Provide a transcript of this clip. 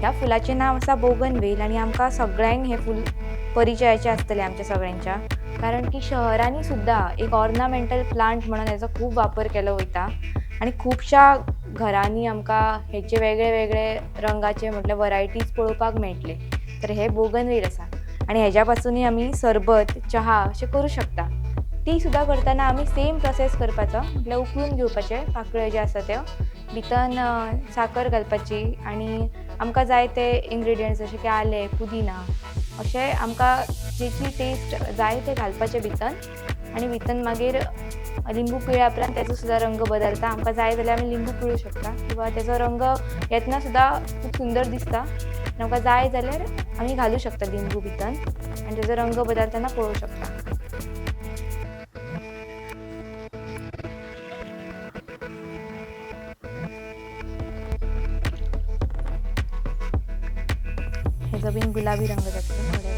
ह्या फुलाचें नांव आसा बोगनवेल आनी आमकां सगळ्यांक हें फूल परिचयाचें आसतलें आमच्या सगळ्यांच्या, कारण की शहरांनी सुद्दां एक ऑर्नामेंटल प्लांट म्हणून हेजो खूब वापर केलो वयता आनी खुबश्या घरांनी आमकां हेचे वेगळे वेगळे रंगाचे म्हटल्यार वरायटीज पळोवपाक मेळटले. तर हे बोगनवेल आसा आनी हेज्या पासुनूय आमी सरबत, चहा अशें करूं शकता. ती सुद्दां करतना आमी सेम प्रोसेस करपाचो, म्हटल्यार उकळून घेवपाचे पाकळ्यो ज्यो आसा त्यो, भितन साकर घालपाची आनी आमकां जाय ते इन्ग्रिडियंट्स जशे की आलें, पुदिना अशें आमकां जेची टेस्ट जाय ते घालपाचे भितन आनी भितन मागीर लिंबू पिळ्या उपरांत तेजो सुद्दां रंग बदलता. आमकां जाय जाल्यार आमी लिंबू पिळूं शकता किंवा तेजो रंग येतना सुद्दां खूब सुंदर दिसता आनी आमकां जाय जाल्यार आमी घालूं शकता लिंबू भितन आनी तेजो रंग बदलतना पळोवंक शकता. हेजो बीन गुलाबी रंग जातलो थोड्या.